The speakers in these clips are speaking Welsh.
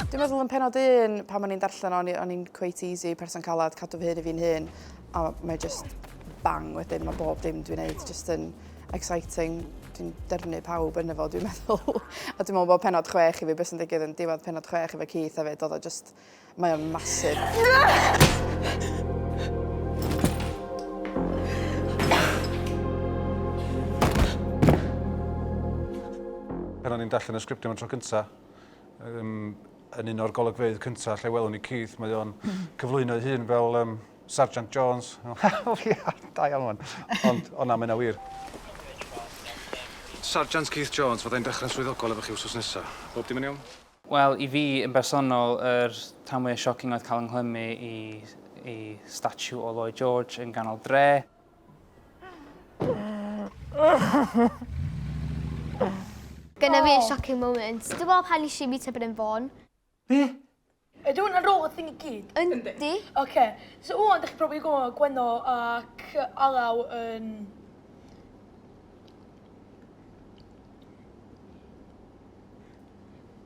Dwi'n meddwl yn pennod un, pan o'n i'n darllen o, o'n i'n quite easy, person calad, cadw fy hun i fi'n hun, a mae just bang wedyn, mae bob dim dwi'n neud just yn exciting. Dwi'n dyrnu pawb yn efo, dwi'n meddwl. a dwi'n meddwl bod pennod chwech i fi, beth sy'n digwydd yn diwedd pennod chwech efo Keith hefyd, oedd o just, mae o'n massive. Pan o'n i'n darllen y sgriptiau am y tro cynta, um, yn un o'r golygfeydd cynta lle welwn ni Keith, mae o'n cyflwyno ei hun fel um, Sergeant Jones. O ia, da iawn wan. Ond, o na, mae hynna wir. Sergeant Keith Jones, fydda i'n dechrau'n swyddogol efo chi wsos nesa. Bob dim yn iawn? Wel, i fi yn bersonol, yr tan mwya shocking oedd cael 'y nghlymu i i statue o Lloyd George yn ganol dre. Gynna fi shocking moment. Dwi'n meddwl pan nes i meet up yn Fôn. Be? Ydy hwn ar ôl y thing i gyd? Yndi. Oce. So ŵan dych chi probably gwybod Gwenno ac Alaw yn...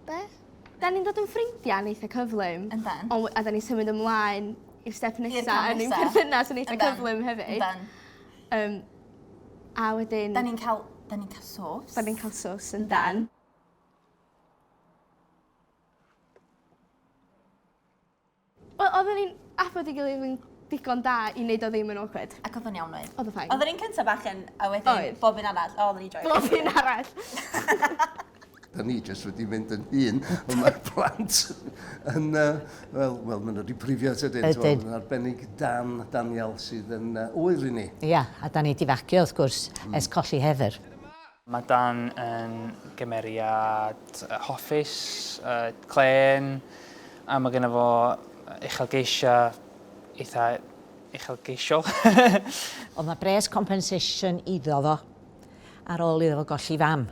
Be? Da ni'n dod yn ffrindiau yn eitha cyflym. Yndan. Ond a da ni'n symud ymlaen i'r step nesa cam yn ein nesa. perthynas yn eitha Yndan. cyflym hefyd. Yndan. Um, a wedyn... Da ni'n cael, da ni'n cael sws. Da ni'n cael sws, yndan. Wel, oedden ni'n abod ei gilydd yn digon da i wneud o ddim yn awkward. Ac oedd o'n iawn oedd? Oedd o'n fine. Oedd yr un cyntaf bach yn, a wedyn Oedd. bob un arall, o, oedden ni'n joio. Bob un arall. Da ni jyst wedi mynd yn hŷn, ond mae'r plant yn, uh, wel, wel, maen nhw wedi prifio tydyn. Ydyn. Yn arbennig Dan, Daniel, sydd yn uh, ŵyr i ni. Ia, a da ni di fagio wrth gwrs ers colli Heather. Mae Dan yn gymeriad hoffus, clên, a mae gynno fo uchelgeisiau eitha uchelgeisiol. Oedd 'na bres compensation iddo fo ar ôl iddo fo golli fam.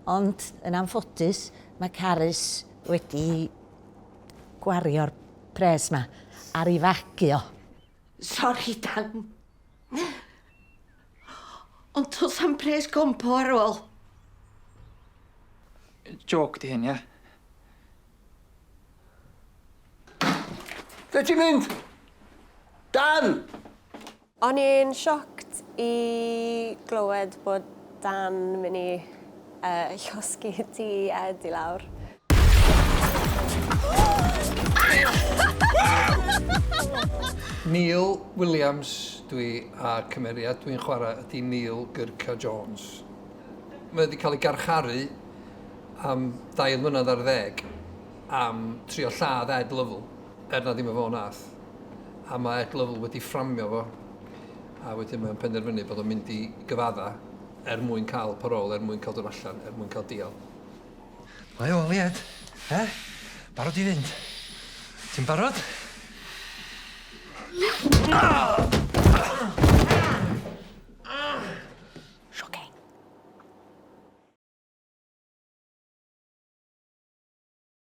Ond yn anffodus mae Carys wedi gwario'r pres 'ma ar ei fagu o. Sori Dan. Ond does am pres compo ar ôl. Jôc 'di hyn, ia? Lle ti'n mynd? Dan! O'n i'n shocked i glywed bod Dan mynd i uh, llosgi tŷ Ed i lawr. Neil Williams dwi a cymeriad dwi'n chwarae ydy Neil Gurka Jones. Mae wedi cael ei garcharu am dair mlynedd ar ddeg am trio lladd Ed Lovell, er na ddim y fo nath. A mae Ed Lovell wedi fframio fo, a wedyn mae'n penderfynu bod o'n mynd i gyfadda er mwyn cael parôl, er mwyn cael dod allan, er mwyn cael dial. Mae o, Lied. E? Barod i fynd? Ti'n barod? Ah!